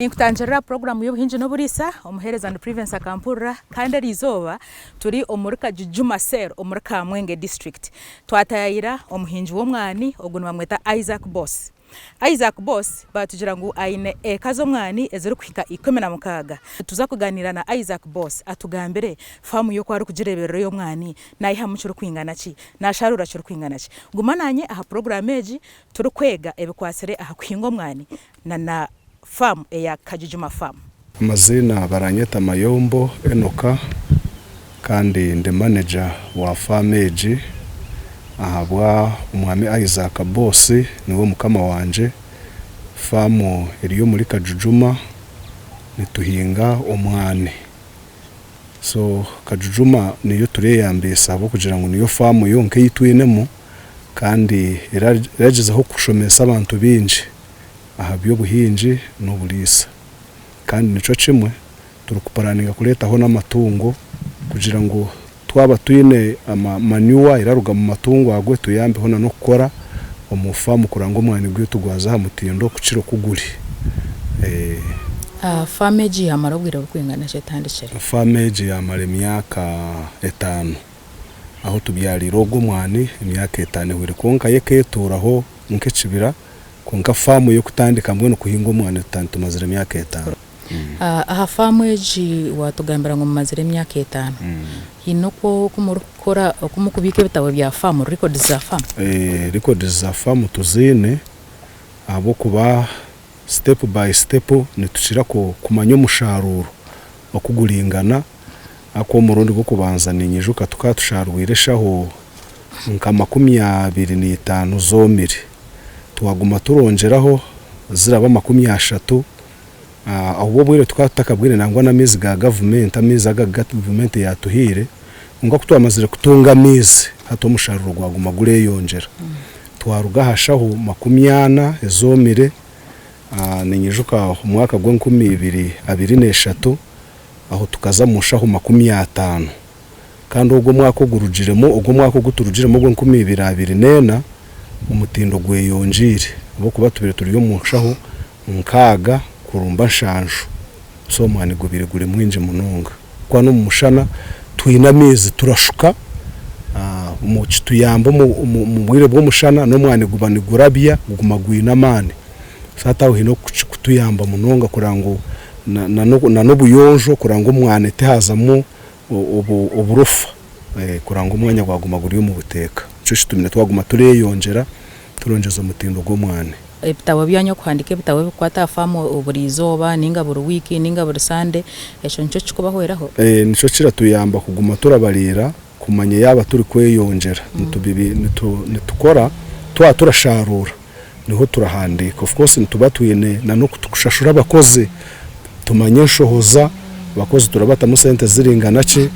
Ninkutangirira puroguraamu y'obuhingi n'oburiisa, omuheereza ni Privence Akampurira kandi eriizooba turi omuri Kajujuma Cell omuri Kamwenge District. Twatayayira omuhingi w'omwani ogu nibamweta Isaac Boss. Isaac Boss baatugira ngu aine eka z'omwani ezirikuhika 16. Nituza kuganiira na Isaac Boss atugambire faamu ye oku arikugireeberera ey'omwani, naihamu kirikwingana ki, naasharuura kirikwingana ki. Guma naanye aha puroguraamu egi turikwega ebikwatsire aha kuhinga omwani na na faamu eya Kajujuma Farm. Amaziina baranyeta Mayombo Enoka kandi ndi manager wa faamu egi ahabwa Omwami Isaac Boss niwe mukama wangye. Faamu eri omuri Kajujuma nituhinga omwani. So Kajujuma niyo tureyambiisa ahabw'okugira ngu niyo faamu yonka ei twinemu kandi eragyezaho kushomesa abantu baingi. aha by'obuhingi n'oburiisa. Kandi nikyo kimwe turikupuraninga kureetaho n'amatungo kugira ngu twaba twine manure eraruga omu matungo ago etuyambeho n'okukora omu faamu kureba ngu omwani gwaitu gwaza aha mutindo kukira oku guri. Faamu egi yaamara obwire burikwingana ki etandikire? Faamu egi yaamara emyaka etaano ahu tubyariire ogu omwani, emyaka etaano ehweire kwonka yo eketuuraho nk'ekibira. Kwonka faamu y'okutandika mbwenu kuhinga omwani tumazire emyaka etaano. Aha faamu egi waatugambira ngu mumazire emyaka etaano. Haine oku oku murikukora oku murikubiika ebitabo bya faamu, records za faamu? Records za faamu tuziine ahabw'okuba step by step nitukira kumanya omusharuuro oku guringana ahakuba omurundi gw'okubanza ninyijuka tukaba tusharwire eshaho nka 25 zoomire. Twaguma turongyeraho ziraba 30. Obwo obwire tukaba tutakabwine nangwa n'amaizi ga gavumenti, amaizi agu gavumenti yaatuhaire. Kwonka ku twamazire kutunga amaizi, hati omusharuro gwaguma gureeyongyera. Twaruga aha shaho 40 ezoomire, ninyijuka omwaka gw'enkumi ibiri abiri n'eshatu, aho tukaza omu nshaho 50. Kandi ogwo omwaka ogurugiremu, ogwo omwaka ogu turugiremu ogw'enkumi ibiri 24, omutindo gweyongyeire ahabw'okuba tubaire turi omu nshaho 60 kurumba 70. So omwani gubaire guri mwingi munonga. Ahabw'okuba n'omu mushana twine amaizi turashuka, kituyamba omu bwire bw'omushana n'omwani guba nigurabya guguma gwine amaani. So hati aho haine oku kikutuyamba munonga kureba ngu na n'obuyonjo kureba ngu omwani tihazamu oburofa kureba ngu omwanya gwaguma guri omu buteeka. Nikyo kitumire twaguma tureyongyera, turongyeza omutindo gw'omwani. Ebitabo byanyu okuhandiika ebitabo ebirikukwata aha faamu buri izooba ninga buri wiiki ninga buri sande, ekyo nikyo kirikubahweraho? Nikyo kiratuyamba kuguma turabariira kumanya yaaba turikweyongyera. Nitukora twaba turasharuura niho turahandiika. Of course nituba twine na n'okushashura abakozi, tumanya enshohoza, abakozi turabatamu sente ziringana ki,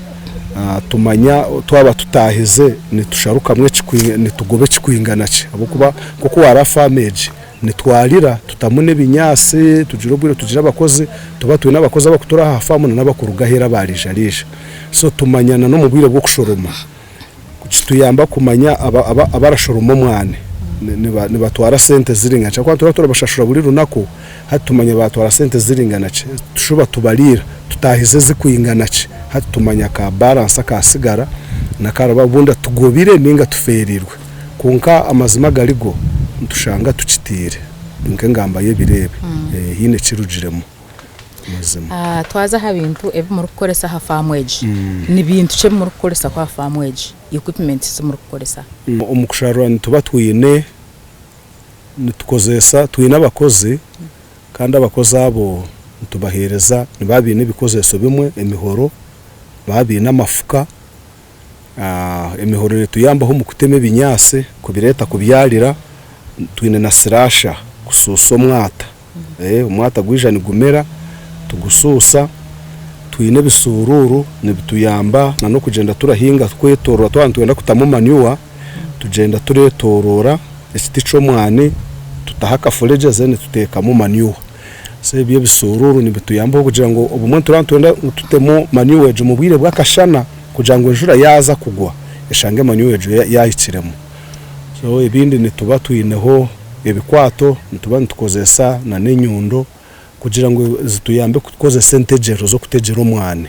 tumanya twaba tutaahize nitusharukamu nitugoba ekikwingana ki ahabw'okuba nk'oku waareba faamu egi nitwarira tutamu n'ebinyaatsi tugira obwire tugira abakozi, tuba twine abakozi abarikutuura aha faamu na n'abarikuruga aheeru aba riija-riija. So tumanya na n'omu bwire bw'okushoroma. Kituyamba kumanya abarashoroma omwani nibatwara sente ziringana ki ahakuba nituba turabashashura buri runaku hati tumanya batwara sente ziringana ki tushuba tubariira tutahize ezikwingana ki hati tumanya ka balance akasigara nakaraba obundi tugobire ninga tuferirwe kwonka amazima agari go nitushanga tukitiire nk'engamba y'ebiro ebi haine ekirugiremu. Mazima. Twaza aha bintu ebi murikukoresa aha faamu egi. Ni bintu ki ebi murikukoresa aha faamu egi? Equipment ezi murikukoresa. Omu kusharura nituba twine, nitukozesa, twine abakozi kandi abakozi abo nitubaheereza nibaba baine ebikozeso bimwe, emihoro, nibaba baine amafuka. Emihoro netuyambaho omu kutema ebinyaatsi kubireeta kubyarira, twine na sirasha kusuusa omwata. Omwata gwija nigumera tugusuusa, twine ebisuuruuru nibituyamba na n'okugyenda turahinga twetoroora twaba nitwenda kutamu manure tugyenda turetoroora ekiti ky'omwani tutaho akafuregye then tuteekamu manure. So ebyo ebisuuruuru nibituyambaho kugira ngu obumwe nituraba nitwenda ngu tutemu manure egyo omu bwire bw'akashana kugira ngu enjura yaaza kugwa eshange manure egyo yaahikiremu. So ebindi nituba twineho ebikwato, nituba nitukozesa na n'enyundo. kugira ngu zituyambe kukozesa entegyero z'okutegyera omwani.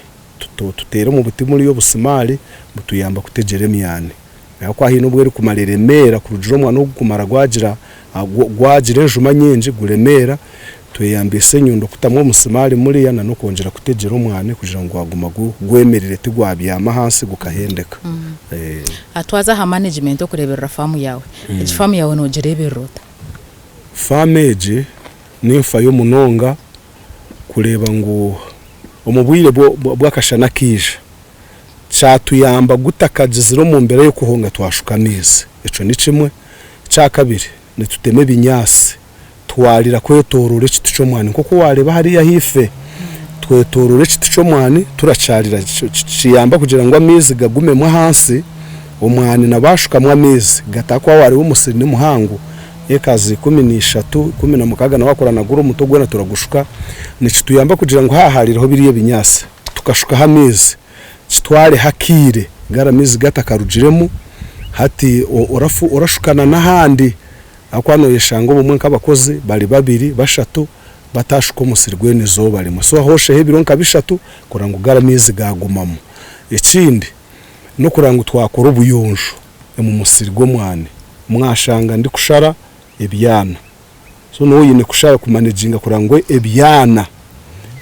Tuteere omu buti buriya obusimaari butuyamba kutegyera emyani. Ahabw'okuba haine obu erikumara eremeera kurugiirira omwani ogu kumara gwagira gwagira enjuma nyingi guremeera, tweyambisa enyundo kutamu omusimaari muriya na n'okwongyera kutegyera omwani kugira ngu gwaguma gwemerire tigwabyama ahansi gukahendeka. Twaza aha management okureeberera faamu yaawe. Egi faamu yaawe noogireeberera ota? Faamu egi ninfayo munonga kureeba ngu omu bwire bw'akashana akaija kyatuyamba gutakagizire omu mbeera y'okuhonga twashuka amaizi. Ekyo ni kimwe. Ekyakabiri, nitutema ebinyaatsi twarira kwetooroora ekiti ky'omwani nk'oku waareeba hariya ahaifo, twetooroora ekiti ky'omwani turakyarira kiyamba kugira ngu amaizi gagumemu ahansi, omwani nabo ashukamu amaizi gataakuba waareeba omusiri ni muhango ekazi 13, 16 na waakora na guri omuto gwona turagushuka, nikituyamba kugira ngu haaba hariho biriya ebinyaatsi tukashukaho amaizi kitwareho akaire gari amaizi gatakarugiremu hati orashukana n'ahandi ahakuba noyeshanga obumwe nk'abakozi bari babiri bashatu batashuka omusiri gwena eizooba rimwe so hosheho ebiro nka bishatu kureba ngu gari amaizi gagumamu. Ekindi n'okureba ngu twakora obuyonjo omu musiri gw'omwani mwashanga ndikushara ebyana so nooba oine kushara kumaneginga kureba ngu ebyana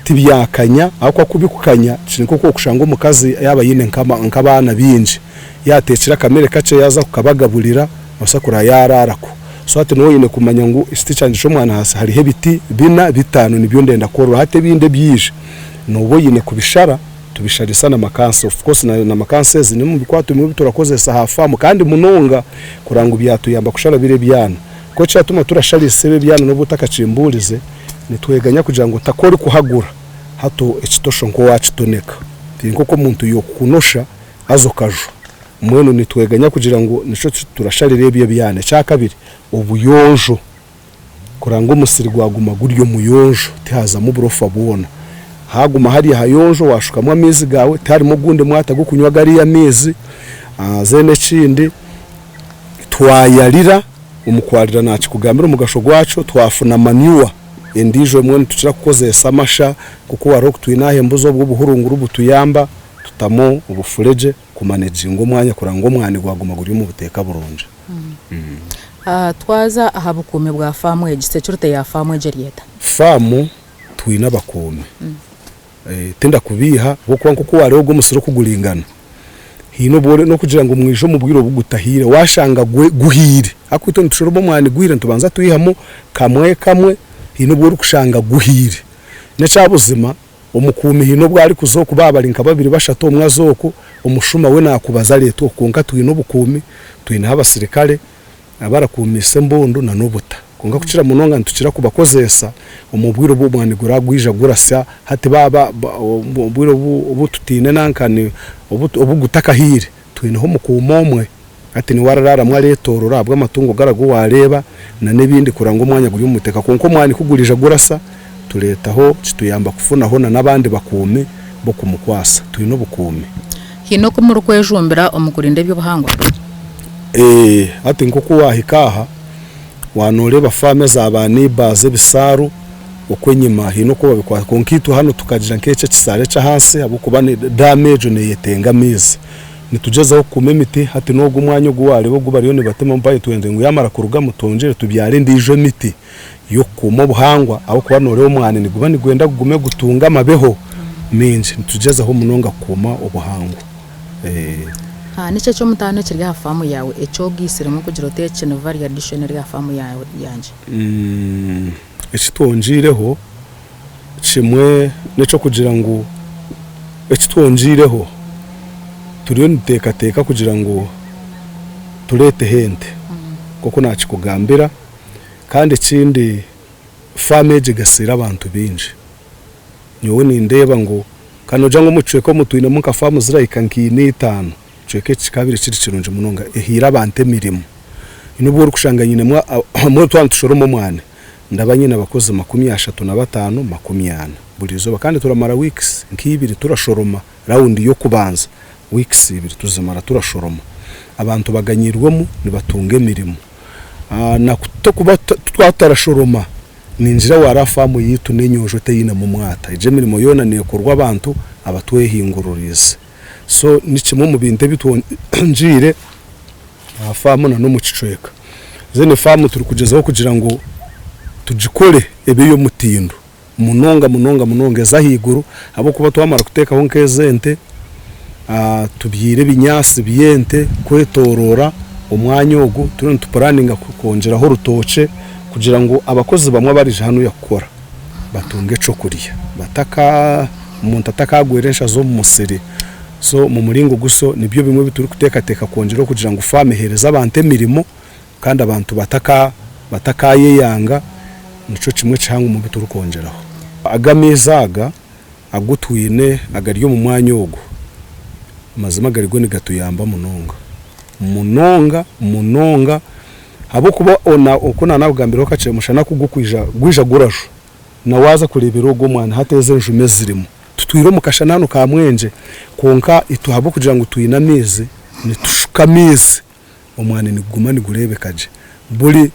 tibyakanya ahabw'okuba ku bikukanya kiri nk'oku orikushanga omukazi yaaba aine nk'abaana baingi yaateekire akamere kakye yaaza kukabagaburira noobaasa kureba yaaraarako so hati nooba oine kumanya ngu ekiti kyangye ky'omwana ahansi hariho ebiti bina bitaano nibyo ndenda kworora hati ebindi ebyija nooba oine kubishara tubisharisa na makansi of course na makansi ezi n'omu bikwato bimwe ebi turakozesa aha faamu kandi munonga kureba ngu byatuyamba kushara biri ebyana. Ku ekyatuma turasharisa ebi ebyana n'obu otakakimbuurize nitweganya kugira ngu otaka orikuhagura hati ekitosho nk'owakitoneka ti nk'oku omuntu y'okukunosha haza okajwa. Mbwenu nitweganya kugira ngu nikyo turasharira ebyo ebyana. Ekyakabiri obuyonjo. Kurora ngu omusiri gwaguma guri omuyonjo tihazamu burofa bwona. Haguma hari ahayonjo washukamu amaizi gaawe tiharimu ogundi mwata gw'okunywa gariya amaizi. Then ekindi twayarira, omu kwarira nakikugambira omugasho gwakyo, twafuna manure endiijo emwe nitukira kukozesa amasha nk'oku hariho oku twine aha embuzi obwo obuhurunguru butuyamba tutamu obufuregye kumaneginga omwanya kurora ngu omwani gwaguma guri omu buteeka burungi. Twaza aha bukuumi bwa faamu egi, securite ya faamu egi eri eta? Faamu twine abakuumi. Tindakubiiha ahabw'okuba nk'oku waareeba ogu omusiri oku guringana, haine obu ori n'okugira ngu mwije omu bwire obu gutahiire waashanga guhiire ahakuba itwe nitushoroma omwani guhiire nitubanza twihamu kamwe kamwe haine obu orikushanga guhiire. N'ekya buzima Omukuumi haine obu arikuza oku baaba bari nka babiri bashatu omwe aza oku, omushuma we naakubaza areetwa oku. Kwonka twine obukuumi, twineho abasirikare abarakuumiisa embundu na n'obuta. Kwonka kukira munonga nitukira kubakozeesa omu bwire obu omwani guragwija gurasya hati baaba omu bwire obu tutaine nankani obu gutakahiire, twineho omukuumi omwe hati niwe araraaramu areetoorora ahabw'amatungo gari agu waareeba na n'ebindi kureba ngu omwanya guri omu buteeka. Kwonka omwani ku guriija gurasa, tureetaho kituyamba kufunaho na n'abandi bakuumi b'okumukwasa. Twine obukuumi. Haine oku murikwejumbira omu kurinda eby'obuhangwa? Ee, hati nk'oku waahika aha, waaba nooreeba faamu eza ba neighbours ebisaaru okwo enyima haine oku babikwata kwonka itwe hanu tukagira nk'eki ekisaaru eky'ahansi ahabw'okuba daamu egyo neeyetenga amaizi. Nitugyezaho kukuuma emiti hati n'ogu omwanya ogu waareeba ogu bariyo nibatemamu bayetwenzire ngu yaamara kurugamu twongyere tubyare endiijo emiti y'okukuuma obuhangwa ahabw'okuba nooreeba omwani niguba nigwenda gugume gutunge amabeho maingi. Nitugyezaho munonga kukuuma obuhangwa. Niki eky'omutaano ekiri aha faamu yaawe eki ogaitsiremu kugira oti eki ni value addition eri aha faamu yangye? Eki twongyeireho kimwe n'eky'okugira ngu eki twongyeireho turiyo nituteekateeka kugira ngu tureeteho ente nk'oku naakikugambira kandi ekindi faamu egi egasiire abantu baingi. Nyowe nindeeba ngu ka noogira ngu omu kicweka omu twinemu nka faamu zirahika nka ina itaano. Ekicweka eki kikaabaire kiri kirungi munonga, ehaire abantu emirimo. N'obu orikushanga nyinemu mbwenu twaba nitushoroma omwani, ndaba nyine abakozi 35, 40 buri izooba kandi turamara weeks nk'ibiri turashoroma rawundi y'okubanza, weeks ibiri tuzimara turashoroma. Abantu baganyirwemu nibatunga emirimo. Na ku turikuba twaba tutarashoroma. Ningira wareeba faamu yaitu n'enyonjo teinemu mwata. Egyo emirimo yoona neekorwa abantu abatwehingururiize. So ni kimwe omu bintu ebi twongyeire aha faamu na n'omu kicweka. Then faamu turikugyezaho kugira ngu tugikore ebe ey'omutindo munonga munonga munonga eze ahaiguru ahabw'okuba twamara kuteekaho nk'ez'ente, tubyaire ebinyaatsi by'ente kwetooroora omwanya ogu, turiyo nitupuraninga kwongyeraho orutookye kugira ngu abakozi bamwe abariija hanuya kukora batunge ekyokurya bataka omuntu atakagwera enshazi omu musiri. So omu muringo gusyo nibyo bimwe ebi turikuteekateeka kwongyeraho kugira ngu faamu eheereze abantu emirimo kandi abantu bataka batakayeyanga nikyo kimwe kihango omu bi turikwongyeraho. Aga amaizi aga agu twine agari omu mwanya ogu amazima gari go nigatuyamba munonga munonga munonga ahabw'okuba oku naanakugambiraho kakye omushana ku gurikwija gwija gurajwa na waaza kureebera ogwo omwanya hati ezi enjuma ezirimu. Tutwire omu kashana hanu ka Mwengye kwonka itwe ahabw'okugira ngu twine amaizi nitushuka amaizi omwani niguguma nigureebeka gye. Buri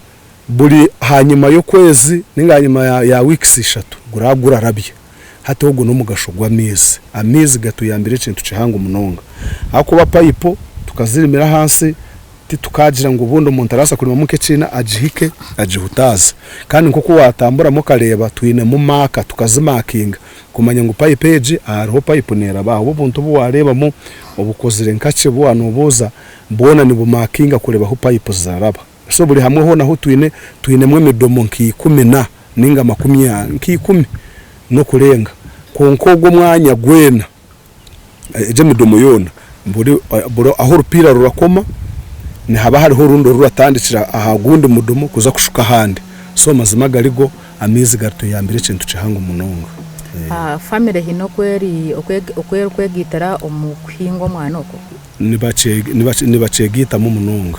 buri ahanyima y'okwezi ninga ahanyima ya weeks ishatu guraba gurarabya. Hati ogwo n'omugasho gw'amaizi. Amaizi gatuyambire ekintu kihango munonga ahakuba payipu tukazirimira ahansi Titukagira ngu obundi omuntu arabaasa kurimamu nk'ekiina agihike agihutaaze. Kandi nk'oku waatamburamu okareeba twinemu maaka tukazimaakinga kumanya ngu payipu egi hariho payipu neeraba aha. Obu obuntu obu waareebamu obukozire nkakye obu waaba noobuuza bwona nibumaakinga kureeba ahu payipu ziraraba. So buri hamwe hoona ahu twine, twinemu emidomo nka ikumi na nainga makumi nka ikumi n'okurenga. Kwonka ogwo omwanya gwena. Egyo emidomo yoona buri buri ahu orupiira rurakoma nihaba hariho orundi oruratandikira aha gundi mudomo kuza kushuka ahandi. So amazima agari go amaizi garituyambire ekintu kihango munonga. Family haine oku eri oku erikwegaitira omu kuhinga omwana okwo? Nibakyegaitamu munonga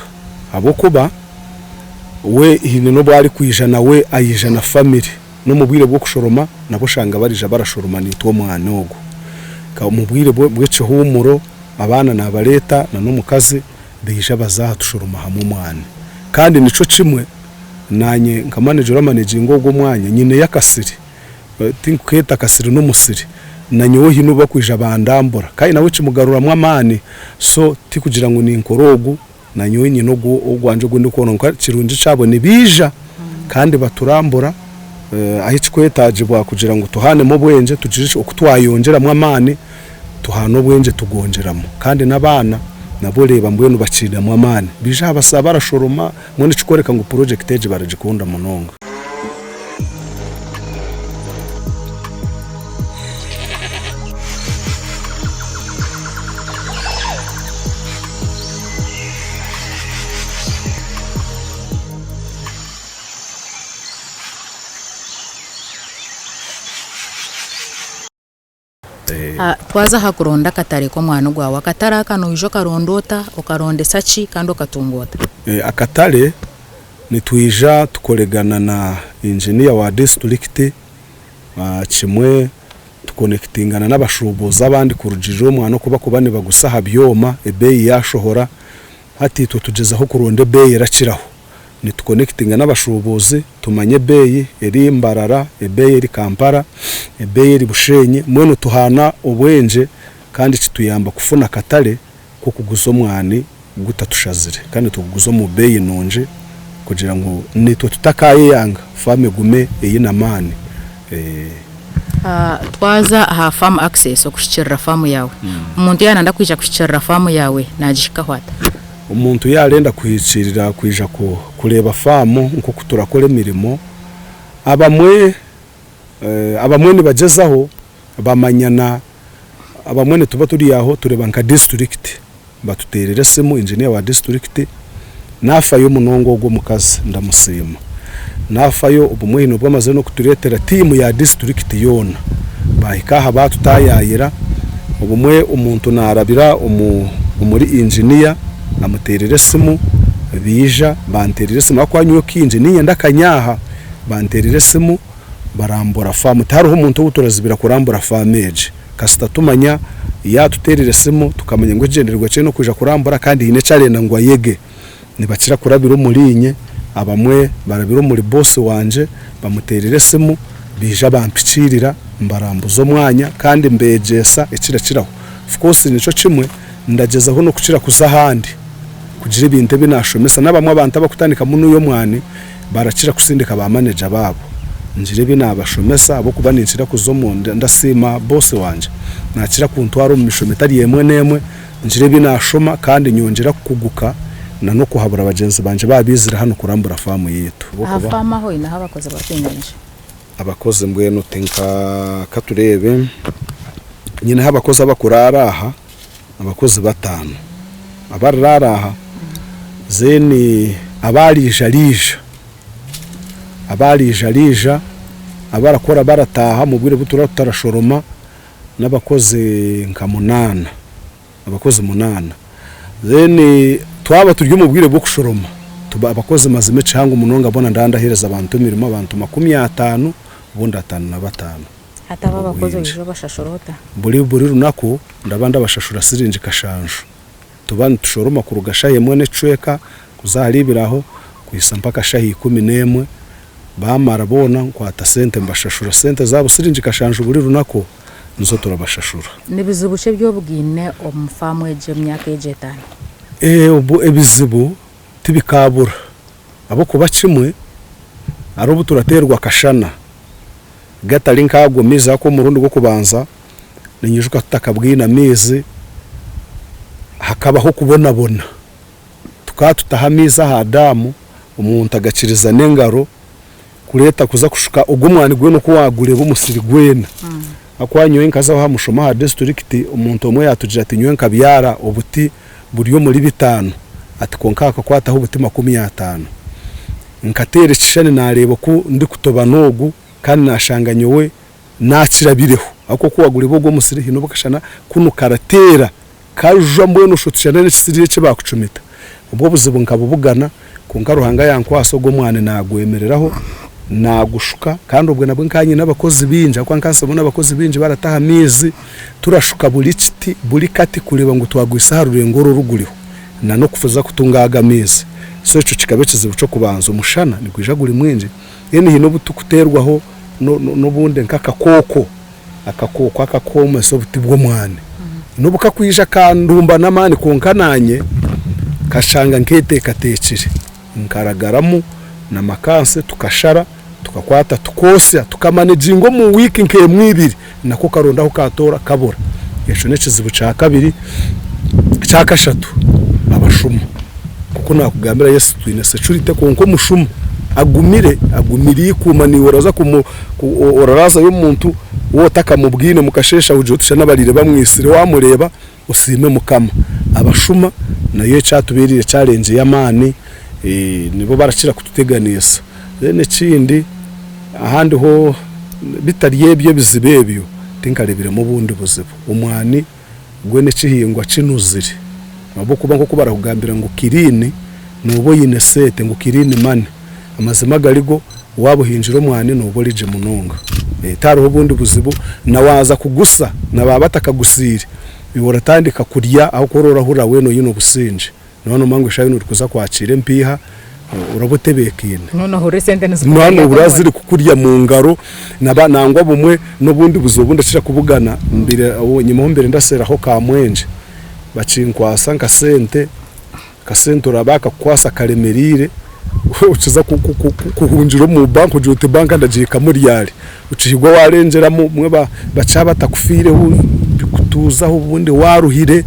ahabw'okuba we haine n'obu arikwija nawe aija na family. N'omu bwire bw'okushoroma nabo oshanga barija barashoroma naitwe omwana ogwo. Omu bwire bw'ekihuumuro abaana naabareeta na n'omukazi baija baza aha tushoroma hamwe omwana. Kandi nikyo kimwe naanye nka manager oramanejinga ogwo omwanya nyineyo akasiri, tinkukeeta akasiri n'omusiri, nanyowe haine obu bakwija bandambura kandi nawe kimugaruramu amaani so tikugira ngu ninkora ogu Nanyowe nyine ogwangye ogu ndikukora kwonka kirungi kyabo nibaija kandi baturambura ahu kirikwetaagibwa kugira ngu tuhaanemu obwengye tugire oku twayongyeramu amaani tuhaane obwengye tugongyeramu kandi n'abaana nabo oreeba mbwenu bakiinemu amaani baija aha basaaba barashoroma mbwenu ekirikworeka ngu purojekiti egi baragikunda munonga. Twaza aha kuronda akatare k'omwani gwawe, akatare aka noija okaronda ota, okarondesa ki kandi okatunga ota? Akatare nitwija tukoregana na inginiya wa disiturikiti kimwe tukonekitingana n'abashuubuzi abandi kurugiirira omwani oku barikuba nibagusa aha byoma ebeeyi yaashohora. Hati itwe tugyezaho kuronda ebeeyi erakiraho. Nitukonekitinga n'abashuubuzi tumanye ebeeyi eri Mbarara, ebeeyi eri Kampala, ebeeyi eri Bushenyi mbwenu tuhaana obwengye kandi kituyamba kufuna akatare k'okuguza omwani gutatushazire kandi nituguguza omu beeyi nungi kugira ngu naitwe tutakaayeyanga faamu egume eine amaani. Twaza aha farm access okuhikirira faamu yaawe, omuntu yaaba nayenda kwija kuhikirira faamu yaawe naagihikaho ata? Omuntu yaarenda kuhikiirira kwija kureeba faamu nk'oku turakora emirimo, abamwe abamwe nibagyezaho bamanyana, abamwe nituba turi aho tureeba nka disiturikiti batuteerera esimu, inginiya wa disiturikiti naafayo munonga ogwo omukazi ndamusiima. Naafayo obumwe haine obu amazire n'okutureetera tiimu ya disiturikiti yoona baahika aha baatutaayaayira, obumwe omuntu naarabira omuri inginiya amuteerera esimu baija banteerera esimu ahabw'okuba nyowe kaingi niinyenda akanyaaha banteerera esimu barambura faamu. Tihariho muntu ou turazibira kurambura faamu egi. Kasita tumanya yaatuteerera esimu tukamanya ngu ekigyendererwa kye n'okwija kurambura kandi haine eki arenda ngu ayege. Nibakira kurabira omuriinye. Abamwe barabire omuri boss wangye bamuteerire esimu baija bampikiirira mbarambuza omwanya kandi mbeegyesa ekirakiraho. Of course nikyo kimwe ndagyezaho n'okukira kuza ahandi kugira ebintu ebi naashomesa. N'abamwe abantu abakutandika munuya omwani barakira kusindika ba manager baabo ngire ebi naabashomesa ahabw'okuba ninkira kuza omu ndasiima boss wangye naakira kuntwara omu mishomo etari emwe n'emwe ngire ebi naashoma kandi nyongyera kukuguka na n'okuhabura bagyenzi bangye baaba baizire hanu kurambura faamu yaitu. Aha faamu aho oineho abakozi barikwingana ki? Abakozi mbwenu ti nka katureebe nyineho abakozi abakuraara aha abakozi bataano abariraara aha then abariija riija abariija riija abarakora barataaha omu bwire obu turaba tutarashoroma n'abakozi nka munaana abakozi munaana then twaba turi omu bwire bw'okushoroma tuba abakozi mazima ekihango munonga boona ndaba ndaheereza abantu emirimo abantu 50 obundi 55. Hati abo abakozi oija obashashura ota? Buri buri runaku ndaba ndabashashura siringi kashanju. Tuba nitushoroma kuruga shaaha emwe n'ekicweka kuza ahari ibiri aho kuhitsya mpaka shaaha 11. Baamara boona nkwata sente mbashashura sente zaabo siringi kashanju buri runaku nizo turabashashura. Ni bizibu ki ebi obugaine omu faamu egi omu myaka egi etaano? Ebizibu tibikaabura ahabw'okuba kimwe hariho obu turateerwa akashana gatari nk'ago maizi ahakuba omurundi gw'okubanza ninyijuka tutakabwine amaizi hakabaho okubonabona. Tukaba tutaha amaizi aha daamu omuntu agakiriza n'engaro kureeta kuza kushuka ogwo omwani gwena oku waagureeba omusiri gwena. Ahakuba nyowe nkazaho aha mushomo aha disiturikiti omuntu omwe yaatugira ati nyowe nkabyara obuti buri omuri bitaano ati kwonka hakakwataho obuti 50. Nkateera ekishushani naareeba oku ndikutoba n'ogu kandi naashanga nyowe naakirabireho ahabw'okuba ku waagureeba ogwo omusiri haine obu akashana kunu karateera kajwa mbwenu oshusha oti shana n'ekisiri eki baakucumita. Obwo obuzibu nkabubugana kwonka Ruhanga yankwasa ogwo omwani naagwemereraho naagushuka kandi obwo nabwo nkaba nyine abakozi baingi ahabw'okuba nkaba nsiibwe n'abakozi baingi barataha amaizi turashuka buri kiti buri kati kureeba ngu twagwisa aha rurengo oru oruguriho na n'okufuza kutunga ago amaizi. So ekyo kikaba ekizibu ky'okubanza. Omushana nigwija guri mwingi then haine obu turikuteerwaho n'obundi nk'akakooko, akakooko akakwomesa obuti bw'omwani. N'obu kakwija kandumba n'amaani kwonka naanye nkashanga nketeekateekire. Nkaragaramu na makansi tukashara tukakwata tukoosya tukamanaginga omu wiiki nk'emwe ibiri nako karonda ahu katoora kabura. Ekyo n'ekizibu kyakabiri. Ekyakashatu abashuma. Nk'oku naakugambira yes twine security kwonka omushuma agumire, agumire eikuuma naiwe oraza kumu oraraazayo omuntu ou otakamubwine mukasheeshe aho ogire oti shana bariire bamwitsire waamureeba osiime Mukama. Abashuma nayo ekyatubeereire challenge y'amaani nibo barakira kututeganiisa. Then ekindi ahandi ho bitari ebyo ebizibu ebyo tinkareebiremu obundi buzibu. Omwani gwe n'ekihingwa kinuzire ahabw'okuba nk'oku barakugambira ngu kiriini nooba oine sente ngu kiriini mani, amazima agari go waaba ohingire omwani nooba ori gye munonga. Tihariho obundi buzibu na waaza kugusa na baaba batakagusiire iwe oratandika kurya ahabw'okuba oraba orahurira weena oine obusingye. Nooba noomanya ngu eshaaha yoona orikuza kwakiira empiiha oraba otebeekaine. Noona ohurira esente Nooba nizikukurya noohurira zirikukurya mu ngaro naba nangwa bumwe n'obundi buzibu obu ndakira kubugana mbaire nyimaho mbaire ndaseeraho Kamwengye bakinkwasa nka sente, akasente oraba bakakukwasa karemereire okiza kuhungira omu banka ogira oti banka ndagihikamu ryari? Okihigwa waarengyeramu obumwe bakira batakufiireho bikutuuzaho obundi waaruhire.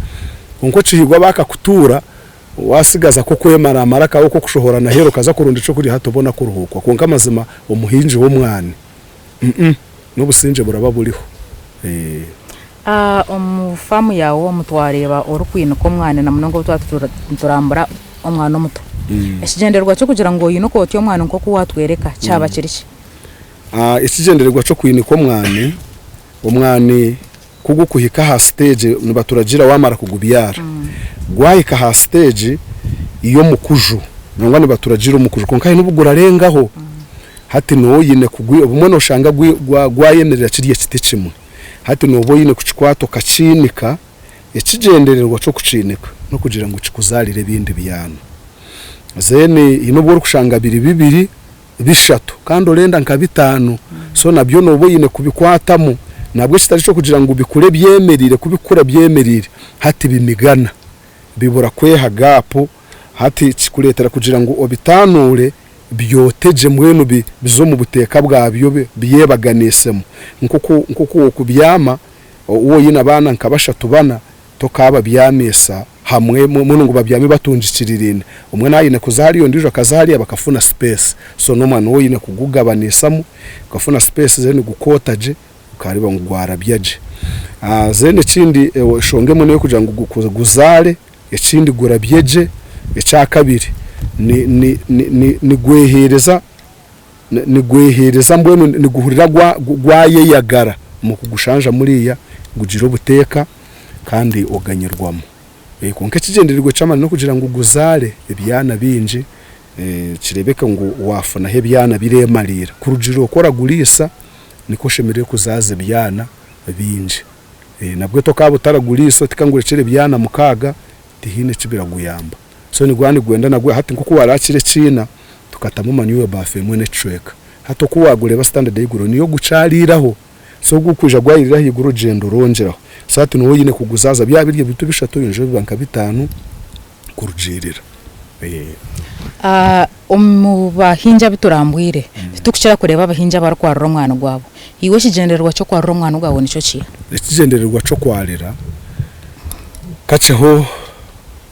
Kwonka okihigwa bakakutuura, watsigaza k'okwemaramara kaawe k'okushohora na aheeru okaza kuronda eky'okurya hati obona kuruhuukwa. Kwonka amazima omuhingi w'omwani, umm n'obusingye buraba buriho. Omu faamu yaawe omu twareeba orikwinika omwani na munonga obu twaba niturambura omwana omuto. Ekigyendererwa ky'okugira ngu oinike oti omwani nk'oku waatworeka kyaba kiri ki? Ekigyendererwa ky'okwinika omwani, omwani Ku gukuhika aha siteegi nibaturagiira waamara kugubyara, gwahika aha siteegi y'omukuju, nangwa nibaturagiira omukuju kwonka haine obu gurarengaho. Hati nooba oine kugwi obumwe nooshanga gwayemerera kiri ekiti kimwe, hati nooba oine kukikwata okakiinika, ekigyendererwa ky'okukiinika n'okugira ngu kikuzaarire ebindi byana. Then haine obu orikushanga biri bibiri, bishatu kandi orenda nka bitaano so nabyo nooba oine kubikwatamu nabwo ekitari ky'okugira ngu bikure byemereire ku bikukura byemereire hati bimigana bibura kweha gaapu hati kikureetera kugira ngu obitaanuure byote gye mbwenu bize omu buteeka bwabyo byebaganisemu nk'oku nk'oku wokubyama waaba oine abaana nka bashatu bana Tokaababyamisa hamwe mbwenu ngu babyame batungikiriraine. Omwe naaba aine kuza hariya ondiijo akaza hariya bakafuna space. So n'omwana ou oine kugugabanisamu gukafuna space then gukoota gye okareeba ngu gwarabya gye. Then ekindi enshonga emwe n'ey'okugira ngu guzaare, ekindi gurabye gye, ekyakabiri nigweheereza Nigweheereza mbwenu niguhurira gwayeyagara omu kugushanja muriya gugira obuteeka kandi oganyirwamu. Kwonka ekigyendererwa ky'amaani n'okugira ngu guzaare ebyana bingi kireebeke ngu waafunaho ebyana bireemariira. Kurugiirira oku oraguriisa nikwo oshemereire kuzaaza ebyana bingi. Nabwe tokaaba otaraguriisa oti ka ngurekyere ebyana mukaaga tihaine eki biraguyamba. So niguba nigwenda nagwo hati nkoku warakira ekiina tukatamu manure baafu emwe n'ekicweka hati oku wagureeba standard eyiguru niyo gukyariiraho so ogu kwija gwayirira ahaiguru ogyenda orongyeraho so hati niwe oyine kuguzaza byaba biri ebintu bishatu oyongyere biba nka bitaano kurugiirira. Omu bahingi abu turambwire titukukira kureeba abahingi abarikwarira omwani gwabo. Iwe ekigyendererwa ky'okwarira omwani gwawe nikyo kiha? Ekigyendererwa ky'okwarira kakyeho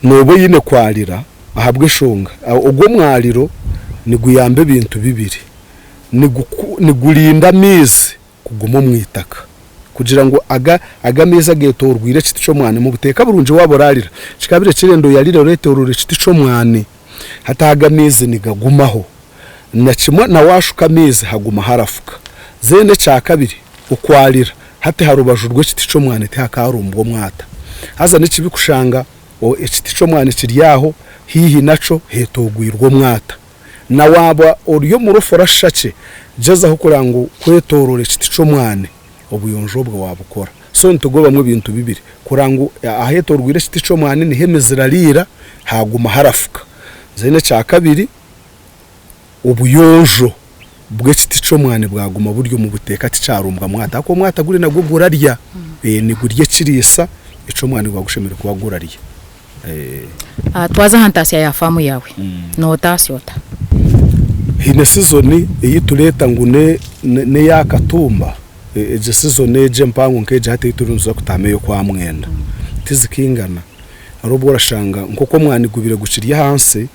Nooba oine kwarira ahabw'enshonga ogwo omwariro niguyamba ebintu bibiri, nigurinda amaizi kuguma omu itaka kugira ngu aga amaizi ageetoorweire ekiti ky'omwani omu buteeka burungi waaba oraarira kikaba kirenda oyarire oreetoorora ekiti ky'omwani hati aga amaizi nigagumaho na kimwe na waashuka amaizi haguma harafuka. Then ekyakabiri okwarira hati aha rubaju rw'ekiti ky'omwani tihakaarumbwa omwata. Haza n'ekibi kushanga ekiti ky'omwani kiri aho haihi nakyo heetoogwirwe omwata. Na waaba ori omurofa orashusha kye, gyezaho kureba ngu kwetooroora ekiti ky'omwani obuyonjo obwo waabukora. So nitugobamu ebintu bibiri, kureba ngu aheetoorwire ekiti ky'omwani niho emizi erariira haaguma harafuka. Then ekyakabiri, Obuyonjo bw'ekiti ky'omwani bwaguma buri omu buteeka tikyarumbwa mwata ahakuba omwata guri nagwo gurarya nigurya ekiriisa eki omwani gwaba gushemereire kuba gurarya. Twaza aha ntaasya ya faamu yaawe, nootaasya ota? Haine sizoni ei tureeta ngu n'eya katumba, egyo sizoni egyo empango nk'egi hati ei turimu nituza kutaahamu ey'okwamwenda tizikaingana. Hariho obu orashanga nk'oku omwani gubaire gukiri ahansi,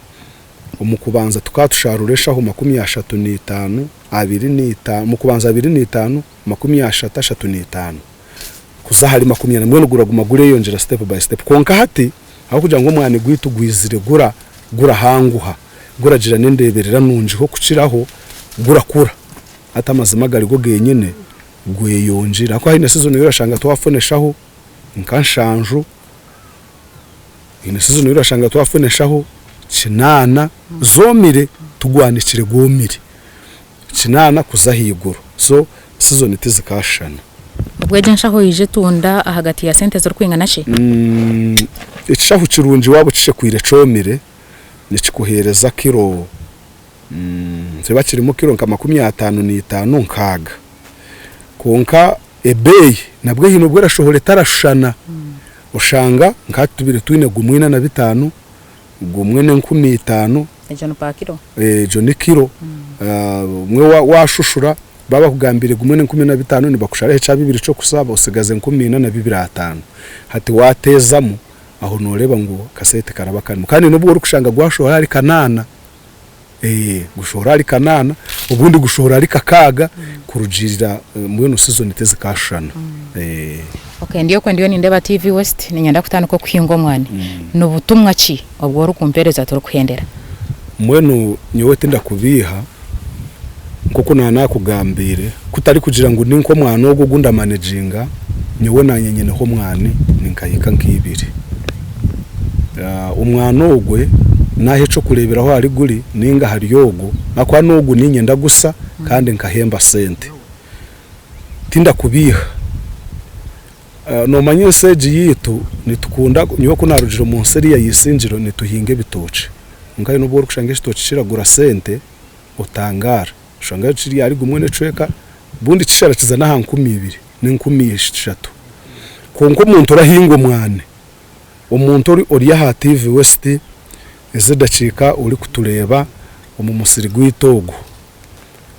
Omu kubanza tukaba tusharuura eshaho 35, 25, omu kubanza 25, 30, 35 kuza ahari 40, mbwenu guraguma gureyongyera step by step. Kwonka hati ahabw'okugira ngu omwani gwaitu gwizire gura gurahanguha, guragira n'endeeberera nungi ho kukiraho, gurakura. Hati amazima agari go genyine gweyongyire ahakuba haine sizoni ei orashanga twafuna eshaho nka nshanju, Haine sizoni ei orashanga twafuna enshaho kinaana zoomire tugwanikire gwomire, kinaana kuza ahaiguru so sizoni tizikaashushana. Obwo egyo enshaho eija etunda ahagati ya sente zirikwingana ki? Ekishaho kirungi waaba okishekwire kyomire nikikuheereza kiro nikiba kirimu kiro nka 55, nkaaga kwonka ebeeyi nabwo haine obu erashohora etarashushana. Oshanga nka hati tubaire twine gumwe ina na bitaano, gumwe n'enkumi itaano. Egyo ni pa kiro? Egyo ni kiro. Obumwe waashushura baaba bakugambiire gumwe n'enkumi ina na bitaano nibakusharaho ekya bibiri ky'okusa osigaze enkumi ina na bibiri ataano. Hati waateezamu aho nooreeba ngu akasente karaba karimu. Kandi n'obu orikushanga gwashohora ahari kanaana, gushohora ahari kanaana obundi gushohora ahari kakaaga kurugiirira mbwenu sizoni tizikaashushana. Okay, ndi okwe ndiyo nindeeba TV West niinyenda kutandika okuhinga omwani. Ni butumwa ki obu orikumpeereza turikuhendera? Mbwenu nyowe tindakubiiha nk'oku naanakugambiire, kutari kugira ngu ni nk'omwani ogu ogu ndamanaginga, nyowe naanye nyineho omwani ninkahika nk'eibiri. Omwani ogwe naaha eky'okureeberaho ahari guri nainga ahari ogu, ahakuba n'ogu niinye ndagusa kandi nkahemba sente. Tindakubiiha, noomanya ensi egi yaitu nitukunda, nyowe ku naarugire omu nsi eriya y'eisingiro nituhinga ebitookye. Kwonka haine obu orikushanga ekitookye kiragura sente otangaara. Oshanga kiri ahari gumwe n'ekicweka, obundi kishara kiza n'aha 2000 n'enkumi ishatu. Kwonka omuntu orahinga omwani, omuntu ori ori aha TV West ezi edakiika orikutureeba omu musiri gwaitu ogu,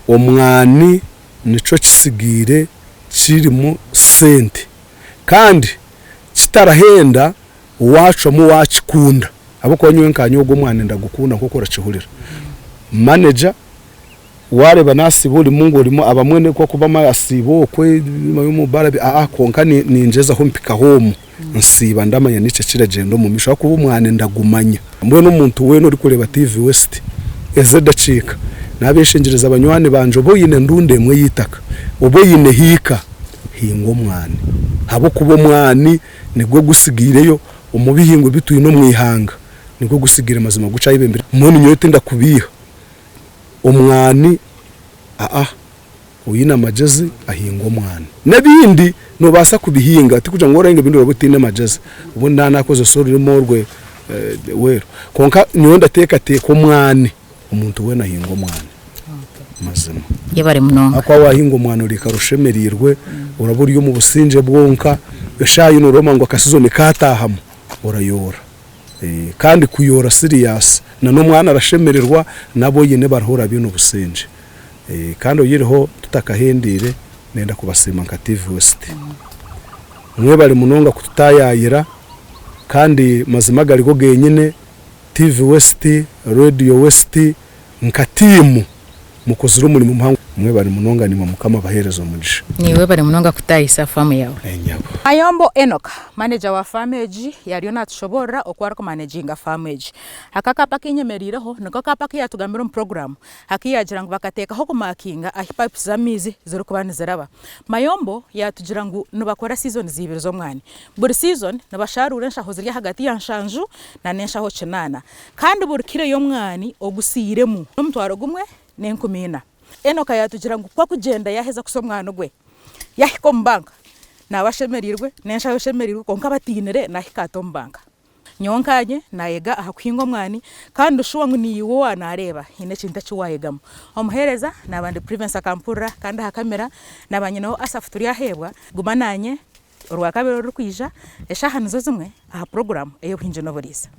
omwani nikyo kisigaire kirimu sente kandi kitarahenda waacwamu waakikunda ahabw'okuba nyowe nka nyowe ogwo omwani ndagukunda nk'oku orakihurira. Manager waareeba naasiiba orimu ngu orimu abamwe nikwo bamwe asiiba okwe omu baara aa kwonka ningyezaho mpikaho omu nsiiba ndamanya niki ekiragyenda omu maisho ahabw'okuba omwani ndagumanya. Mbwenu omuntu weena orikureeba TV West ezi edakiika naabeshengyereza banywani bangye oba oine endundo emwe y'eitaka oba oine hiika hinga omwani ahabw'okuba omwani Nigwo gusigaireyo omu bihingo bi twine omu ihanga, nigwo gusigaire mazima gukyayebembire. Mbwenu nyowe tindakubeiha, omwani aa oine amagyezi ahinga omwani. N'ebindi noobaasa kubihinga tikugira ngu orahinga ebindi oraba otaine magyezi, obundi naaba naakozesa orurimi orwe weeru. Kwonka nyowe ndateekateeka omwani. Omuntu weena ahinga omwani. Mazima. Yebare munonga. Ahakuba wahinga omwani oraikara oshemereirwe, oraba ori omu busingye bwonka, eshaaha yoona oraba ngu akasizoni kaataahamu, orayoora. Kandi kuyoora siriyasi, na n'omwana arashemererwa, n'abu oine barahurira baine obusingye. Kandi oyihireho tutakahendeire, nenda kubasiima nka TV West. Mwebare munonga kututaayaayira, kandi mazima agarigo genyine, TV West, Radio West nka tiimu mukozire omurimo muhango. Mwebare munonga nimwe Mukama abahereze omugisha. Niiwe webare munonga kutahisa faamu yaawe. Enyabo. Mayombo Enock, manager wa faamu egi yariyo natushoboorora oku arikumaneginga faamu egi. Aka akaapa aku nyemereireho niko akaapa aku yatugambire omu puroguraamu aku yaagira ngu bakateekaho kumakinga ahu pipes z'amaizi zirikuba niziraba. Mayombo yatugira ngu nibakora seasons ibiri z'omwani. Buri season nibasharuura enshaho ziri ahagati ya nshanju na n'enshaho kinaana. Kandi buri kiro y'omwani ogusiiremu n'omutwaro gumwe n'enkumi ina. Enoka yaatugira ngu ku akugyenda yaaheza kusa omwani gwe, yaahika omu banka, naaba ashemereirwe n'enshaho eshemereirwe kwonka abatiinire naahika ata omu banka. Nyowe nkaanye naayega aha kuhinga omwani kandi shuwa ngu niiwe owaanaareeba haine ekintu eki waayegamu. Omuheereza naaba ndi Privence Akampurira kandi aha kamera naaba nyineho Asaph Turyaheebwa. Guma naanye. Orwakabiri orurikwija, eshaaha nizo zimwe aha puroguraamu ey'obuhingi n'oburiisa.